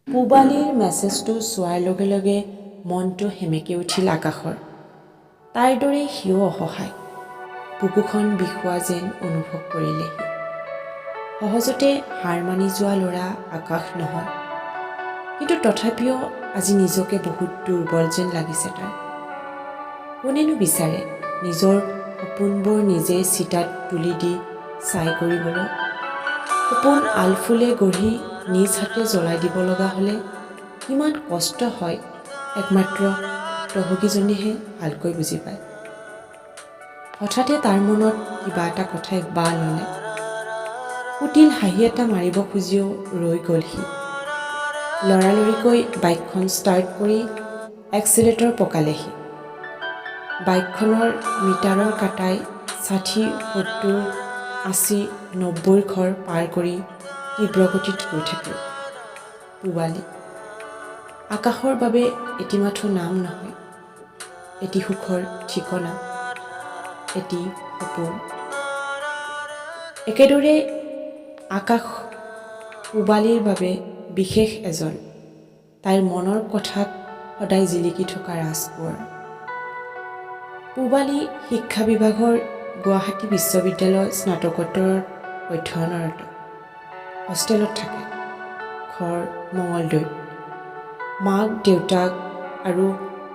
পূবালীৰ মেছেজটো চোৱাৰ লগে লগে মনটো সেমেকি উঠিল আকাশৰ। তাইৰ দৰেই সিও অসহায়। বুকুখন বিষোৱা যেন অনুভৱ কৰিলে সি। সহজতে হাৰ মানি যোৱা ল'ৰা আকাশ নহয়। কিন্তু তথাপিও আজি নিজকে বহুত দুৰ্বল যেন লাগিছে তাৰ। কোনেনো বিচাৰে নিজৰ সপোনবোৰ নিজে চিতাত তুলি দি ছাই কৰিবলৈ? সপোন আলফুলে গঢ়ি নিজ হাতে জ্বলাই দিব লগা হ'লে কিমান কষ্ট হয়, একমাত্ৰ ভুক্তভোগীজনেহে ভালকৈ বুজি পায়। হঠাতে তাৰ মনত কিবা এটা কথাই বাহ ল'লে। কুটিল হাঁহি এটা মাৰিব খুজিও ৰৈ গ'ল সি। লৰালৰিকৈ বাইকখন ষ্টাৰ্ট কৰি এক্সিলেটৰ পকালে সি। বাইকখনৰ মিটাৰৰ কাঁটাই 60, 70, 80, 90ৰ ঘৰ পাৰ কৰি তীব্ৰগতিত গৈ থাকিল। পূবালী আকাশৰ বাবে এটি মাথো নাম নহয়, এটি সুখৰ ঠিকনা, এটি সপোন। একেদৰে আকাশ পূবালীৰ বাবে বিশেষ এজন, তাইৰ মনৰ কোঠাত সদায় জিলিকি থকা ৰাজকোঁৱৰ। পূবালী শিক্ষা বিভাগৰ গুৱাহাটী বিশ্ববিদ্যালয়ৰ স্নাতকোত্তৰত অধ্যয়নৰত। হোষ্টেলত থাকে। ঘৰ মঙলদৈত। মাক, দেউতাক আৰু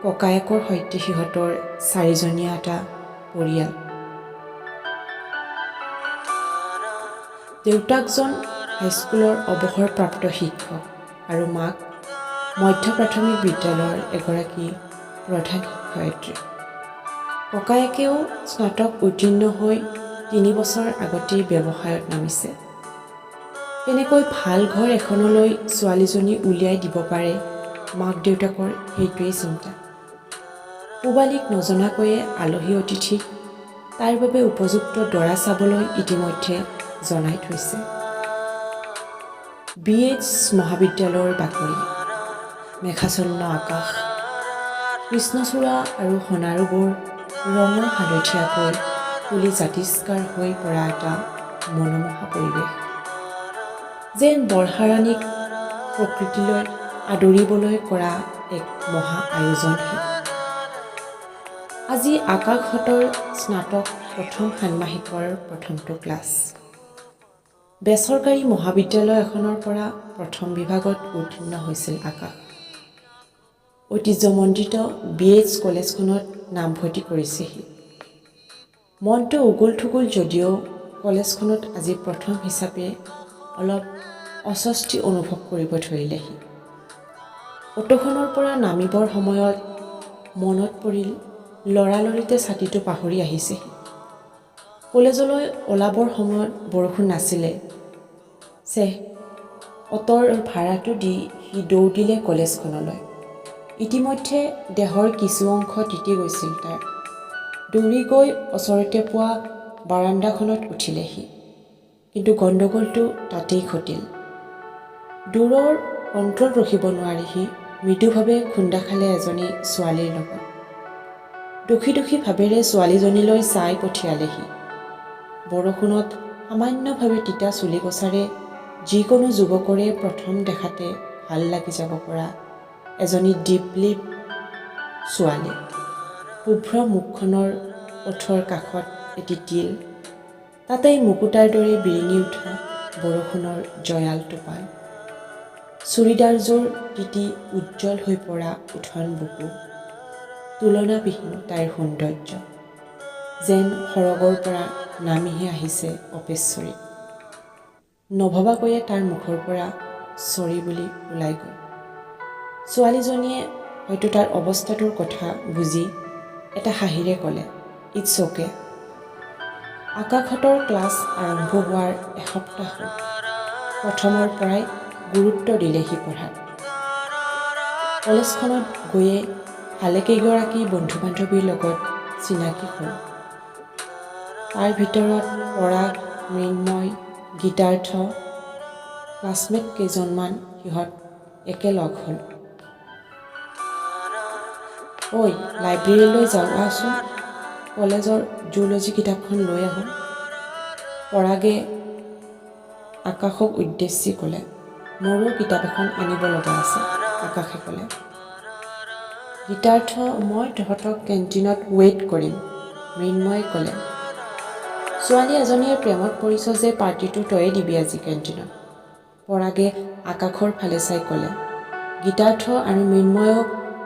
ককায়েকৰ সৈতে সিহঁতৰ চাৰিজনীয়া এটা পৰিয়াল। দেউতাকজন হাইস্কুলৰ অৱসৰপ্ৰাপ্ত শিক্ষক আৰু মাক মধ্য প্ৰাথমিক বিদ্যালয়ৰ এগৰাকী প্ৰধান শিক্ষয়িত্ৰী। ককায়েকেও স্নাতক উত্তীৰ্ণ হৈ 3 বছৰ আগতেই ব্যৱসায়ত নামিছে। কেনেকৈ ভাল ঘৰ এখনলৈ ছোৱালীজনী উলিয়াই দিব পাৰে, মাক দেউতাকৰ সেইটোৱেই চিন্তা। পূবালীক নজনাকৈয়ে আলহী অতিথিক তাইৰ বাবে উপযুক্ত দৰা চাবলৈ ইতিমধ্যে জনাই থৈছে। বি এইচ মহাবিদ্যালয়ৰ বাকৰি, মেঘাচ্ছন্ন আকাশ, কৃষ্ণচূড়া আৰু সোণাৰুবোৰ ৰঙা হালধীয়াকৈ ফুলি জাতিষ্কাৰ হৈ পৰা এটা মনোমোহা পৰিৱেশ। যেন বৰ্ষাৰাণীক প্ৰকৃতিলৈ আদৰিবলৈ কৰা এক মহা আয়োজনহে। আজি আকাশহঁতৰ স্নাতক প্ৰথম ষান্মাসিকৰ প্ৰথমটো ক্লাছ। বেচৰকাৰী মহাবিদ্যালয় এখনৰ পৰা প্ৰথম বিভাগত উত্তীৰ্ণ হৈছিল আকাশ। ঐতিহ্যমণ্ডিত বি এইচ কলেজখনত নামভৰ্তি কৰিছেহি। মনটো উগুল থুগুল যদিও কলেজখনত আজি প্ৰথম হিচাপে অলপ অস্বস্তি অনুভৱ কৰিব ধৰিলে সি। অ'টোখনৰ পৰা নামিবৰ সময়ত মনত পৰিল, লৰালৰিতে ছাতিটো পাহৰি আহিছে সি। কলেজলৈ ওলাবৰ সময়ত বৰষুণ নাছিলে। চেহ, অ'টোৰ ভাড়াটো দি সি দৌৰ দিলে কলেজখনলৈ। ইতিমধ্যে দেহৰ কিছু অংশ তিতি গৈছিল তাৰ। দৌৰি গৈ ওচৰতে পোৱা বাৰাণ্ডাখনত উঠিলে সি। কিন্তু গণ্ডগোলটো তাতেই ঘটিল। দৌৰৰ কণ্ট্ৰল ৰখিব নোৱাৰি সি মৃদুভাৱে খুন্দা খালে এজনী ছোৱালীৰ লগত। দোষী দোষী ভাৱেৰে ছোৱালীজনীলৈ চাই পঠিয়ালে সি। বৰষুণত সামান্যভাৱে তিতা চুলিকোছাৰে যিকোনো যুৱকৰে প্ৰথম দেখাতে ভাল লাগি যাব পৰা এজনী দীপলিপ ছোৱালী। শুভ্ৰ মুখখনৰ ওঁঠৰ কাষত এটি তিল, তাতেই মুকুতাৰ দৰে বিৰিঙি উঠা বৰষুণৰ জয়াল টোপাল। চুৰিদাৰযোৰ তিতি উজ্জ্বল হৈ পৰা উঠন বুকু। তুলনাবিহীন তাইৰ সৌন্দৰ্য, যেন সৰগৰ পৰা নামিহে আহিছে অপেশ্বৰী। নভবাকৈয়ে তাৰ মুখৰ পৰা "চৰি" বুলি ওলাই গ'ল। ছোৱালীজনীয়ে হয়তো তাৰ অৱস্থাটোৰ কথা বুজি এটা হাঁহিৰে ক'লে, "It's okay." আকাশহঁতৰ ক্লাছ আৰম্ভ হোৱাৰ এসপ্তাহ হ'ল। প্ৰথমৰ পৰাই গুৰুত্ব দিলে সি পঢ়াত। কলেজখনত গৈয়ে ভালেকেইগৰাকী বন্ধু বান্ধৱীৰ লগত চিনাকি হ'ল। তাৰ ভিতৰত পৰাগ, মৃন্ময়, গীতাৰ্থ, ক্লাছমেট কেইজনমান সিহঁত একেলগ হ'ল। "ঐ, লাইব্ৰেৰীলৈ যাওঁ আহচোন, কলেজৰ জুলজি কিতাপখন লৈ আহোঁ", পৰাগে আকাশক উদ্দেশ্যি ক'লে। মোৰো কিতাপ এখন আনিব লগা আছে, আকাশে ক'লে। গীতাৰ্থ, মই তহঁতক কেণ্টিনত ৱেইট কৰিম, মৃন্ময়ে ক'লে। ছোৱালী এজনীৰ প্ৰেমত পৰিছ যে পাৰ্টিটো তয়ে দিবি আজি কেণ্টিনত, পৰাগে আকাশৰ ফালে চাই ক'লে। গীতাৰ্থ আৰু মৃন্ময়েও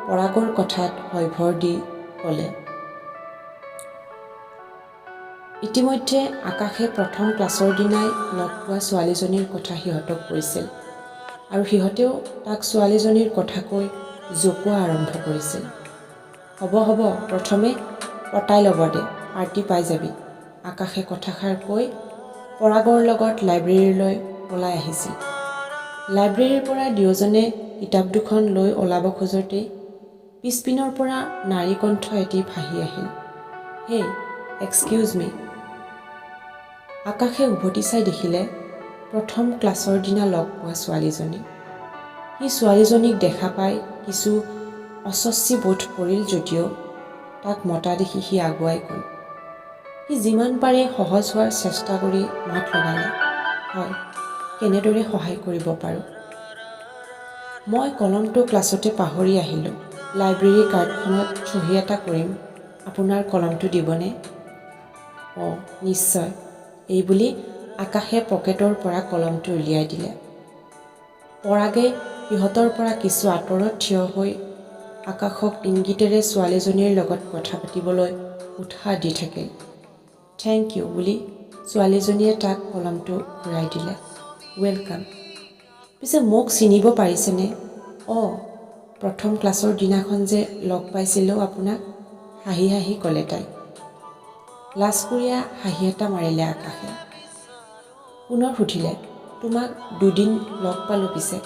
পৰাগৰ কথাত হয়ভৰ দি ক'লে। ইতিমধ্যে আকাশে প্ৰথম ক্লাছৰ দিনাই লগ পোৱা ছোৱালীজনীৰ কথা সিহঁতক কৈছিল আৰু সিহঁতেও তাক ছোৱালীজনীৰ কথা কৈ জোকোৱা আৰম্ভ কৰিছিল। হ'ব হ'ব, প্ৰথমে পতাই ল'ব দে, পাৰ্টি পাই যাবি, আকাশে কথাষাৰ কৈ পৰাগৰ লগত লাইব্ৰেৰীলৈ ওলাই আহিছিল। লাইব্ৰেৰীৰ পৰা দুয়োজনে কিতাপ দুখন লৈ ওলাব খোজোঁতেই পিছপিনৰ পৰা নাৰী কণ্ঠ এটি ভাহি আহিল, হেই, এক্সকিউজ মি। আকাশে উভতি চাই দেখিলে প্ৰথম ক্লাছৰ দিনা লগ পোৱা ছোৱালীজনী। সি ছোৱালীজনীক দেখা পাই কিছু অস্বস্তি বোধ কৰিল যদিও তাক মতা দেখি সি আগুৱাই গ'ল। সি যিমান পাৰে সহজ হোৱাৰ চেষ্টা কৰি মাত লগালে, হয়, কেনেদৰে সহায় কৰিব পাৰোঁ? মই কলমটো ক্লাছতে পাহৰি আহিলোঁ। লাইব্ৰেৰী কাৰ্ডখনত চহী এটা কৰিম, আপোনাৰ কলমটো দিবনে? অঁ, নিশ্চয়, এইবুলি আকাশে পকেটৰ পৰা কলমটো উলিয়াই দিলে। পৰাগে সিহঁতৰ পৰা কিছু আঁতৰত থিয় হৈ আকাশক ইংগিতেৰে ছোৱালীজনীৰ লগত কথা পাতিবলৈ উৎসাহ দি থাকিল। Thank U বুলি ছোৱালীজনীয়ে তাক কলমটো ঘূৰাই দিলে। Welcome. পিছে মোক চিনিব পাৰিছেনে? অঁ, প্ৰথম ক্লাছৰ দিনাখন যে লগ পাইছিলোঁ আপোনাক, হাঁহি হাঁহি ক'লে তাই। লাজকুৰীয়া হাঁহি এটা মাৰিলে আকাশে। পুনৰ সুধিলে, তোমাক দুদিন লগ পালোঁ, পিছে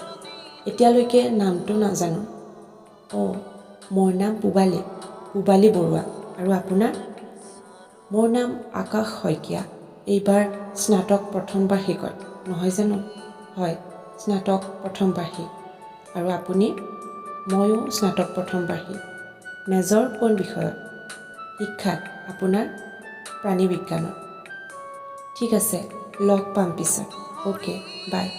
এতিয়ালৈকে নামটো নাজানো। অঁ, মোৰ নাম পূবালী, পূবালী বৰুৱা। আৰু আপোনাৰ? মোৰ নাম আকাশ শইকীয়া। এইবাৰ স্নাতক প্ৰথম বাৰ্ষিকত, নহয় জানো? হয়, স্নাতক প্ৰথম বাৰ্ষিক। আৰু আপুনি? ময়ো স্নাতক প্ৰথম বাৰ্ষিক। মেজৰ কোন বিষয়ত? শিক্ষাত। আপোনাৰ? প্ৰাণী বিজ্ঞানত। ঠিক আছে, লগ পাম পিছত। Okay, bye.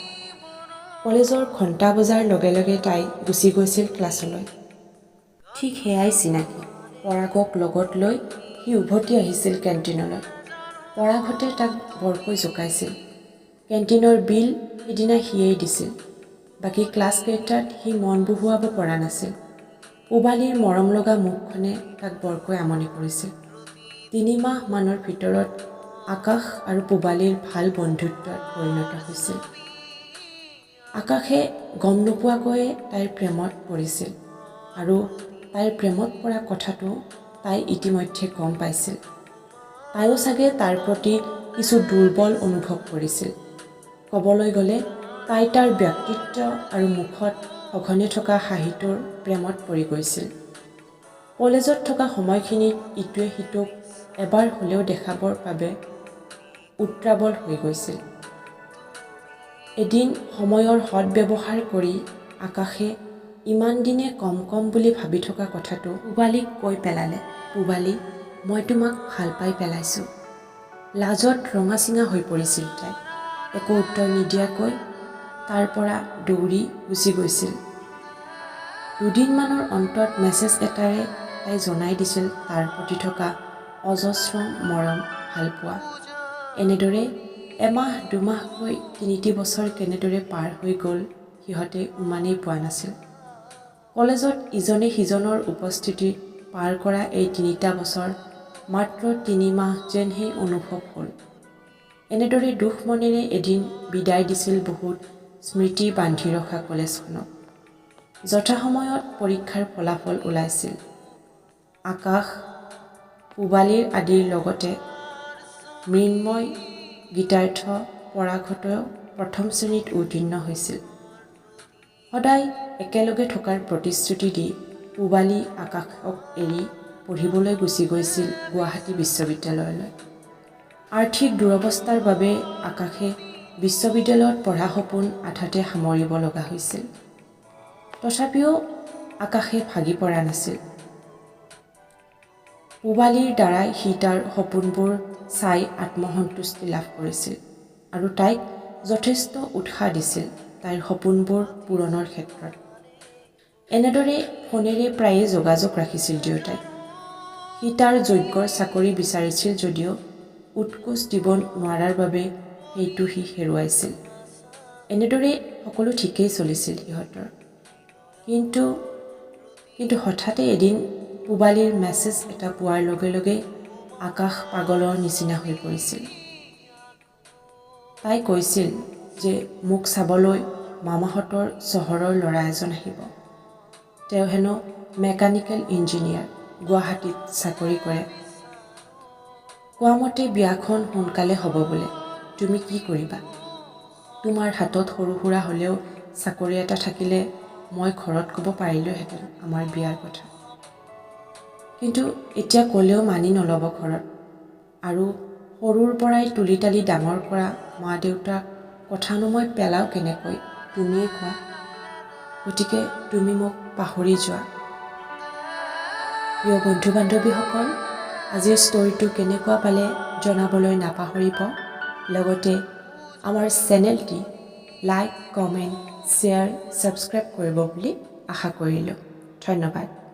কলেজৰ ঘণ্টা বজাৰ লগে লগে তাই গুচি গৈছিল ক্লাছলৈ। ঠিক সেয়াই চিনাকি। পৰাগক লগত লৈ সি উভতি আহিছিল কেণ্টিনলৈ। পৰাগহঁতে তাক বৰকৈ জোকাইছিল। কেণ্টিনৰ বিল সিদিনা সিয়েই দিছিল। বাকী ক্লাছকেইটাত সি মন বহুৱাব পৰা নাছিল। পূবালীৰ মৰম লগা মুখখনে তাক বৰকৈ আমনি কৰিছিল। 3 মাহমানৰ ভিতৰত আকাশ আৰু পূবালীৰ ভাল বন্ধুত্বত পৰিণত হৈছিল। আকাশে গম নোপোৱাকৈয়ে তাইৰ প্ৰেমত পৰিছিল আৰু তাইৰ প্ৰেমত পৰা কথাটো তাই ইতিমধ্যে গম পাইছিল। তাইও চাগে তাৰ প্ৰতি কিছু দুৰ্বল অনুভৱ কৰিছিল। ক'বলৈ গ'লে তাই তাৰ ব্যক্তিত্ব আৰু মুখত সঘনে থকা হাঁহিটোৰ প্ৰেমত পৰি গৈছিল। কলেজত থকা সময়খিনিত ইটোৱে সিটোক এবাৰ হ'লেও দেখাবৰ বাবে উত্ৰাৱল হৈ গৈছিল। এদিন সময়ৰ সদ্ব্যৱহাৰ কৰি আকাশে ইমানদিনে কম কম বুলি ভাবি থকা কথাটো পূবালীক কৈ পেলালে, পূবালী, মই তোমাক ভাল পাই পেলাইছোঁ। লাজত ৰঙা চিঙা হৈ পৰিছিল তাই। একো উত্তৰ নিদিয়াকৈ তাৰ পৰা দৌৰি গুচি গৈছিল। দুদিনমানৰ অন্তত মেছেজ এটাৰে তাই জনাই দিছিল তাৰ প্ৰতি থকা অজস্ৰ মৰম, ভালপোৱা। এনেদৰে এমাহ দুমাহকৈ তিনিটি বছৰ কেনেদৰে পাৰ হৈ গ'ল সিহঁতে উমানেই পোৱা নাছিল। কলেজত ইজনে সিজনৰ উপস্থিতিত পাৰ কৰা এই তিনিটা বছৰ মাত্ৰ 3 মাহ যেনহে অনুভৱ হ'ল। এনেদৰে দুখ মনেৰে এদিন বিদায় দিছিল বহুত স্মৃতি বান্ধি ৰখা কলেজখনক। যথাসময়ত পৰীক্ষাৰ ফলাফল ওলাইছিল। আকাশ, পূবালীৰ আদিৰ লগতে মৃন্ময়, গীতাৰ্থ, পৰাগহঁতেও প্ৰথম শ্ৰেণীত উত্তীৰ্ণ হৈছিল। সদায় একেলগে থকাৰ প্ৰতিশ্ৰুতি দি পূবালী আকাশক এৰি পঢ়িবলৈ গুচি গৈছিল গুৱাহাটী বিশ্ববিদ্যালয়লৈ। আৰ্থিক দুৰৱস্থাৰ বাবে আকাশে বিশ্ববিদ্যালয়ত পঢ়া সপোন আধাতে সামৰিব লগা হৈছিল। তথাপিও আকাশে ভাগি পৰা নাছিল। পূবালীৰ দ্বাৰাই সি তাৰ সপোনবোৰ চাই আত্মসন্তুষ্টি লাভ কৰিছিল আৰু তাইক যথেষ্ট উৎসাহ দিছিল। তাইৰ সপোনবোৰ পূৰণৰ ক্ষেত্ৰত। এনেদৰে ফোনেৰে প্ৰায়ে যোগাযোগ ৰাখিছিল দুয়োটাই। সি তাৰ যোগ্যৰ চাকৰি বিচাৰিছিল যদিও উৎকোচ দিব নোৱাৰাৰ বাবে সেইটো সি হেৰুৱাইছিল। এনেদৰে সকলো ঠিকেই চলিছিল সিহঁতৰ। কিন্তু হঠাতে এদিন পূবালীৰ মেছেজ এটা পোৱাৰ লগে লগে আকাশ পাগলৰ নিচিনা হৈ পৰিছিল। তাই কৈছিল যে মোক চাবলৈ মামাহঁতৰ চহৰৰ ল'ৰা এজন আহিব। তেওঁ হেনো মেকানিকেল ইঞ্জিনিয়াৰ, গুৱাহাটীত চাকৰি কৰে। কোৱা মতে বিয়াখন সোনকালে হ'ব বোলে। তুমি কি কৰিবা? তোমাৰ হাতত সৰু সুৰা হ'লেও চাকৰি এটা থাকিলে মই ঘৰত ক'ব পাৰিলোহেঁতেন আমাৰ বিয়াৰ কথা। কিন্তু এতিয়া ক'লেও মানি নল'ব ঘৰত। আৰু সৰুৰ পৰাই তুলি তালি ডাঙৰ কৰা মা দেউতাক কথানো মই পেলাওঁ কেনেকৈ, তুমিয়ে কোৱা? গতিকে তুমি মোক পাহৰি যোৱা। প্ৰিয় বন্ধু বান্ধৱীসকল, আজিৰ ষ্টৰিটো কেনেকুৱা পালে জনাবলৈ নাপাহৰিব। লগতে আমাৰ চেনেলটি লাইক, কমেণ্ট, শ্বেয়াৰ, ছাবস্ক্ৰাইব কৰিব বুলি আশা কৰিলোঁ। ধন্যবাদ।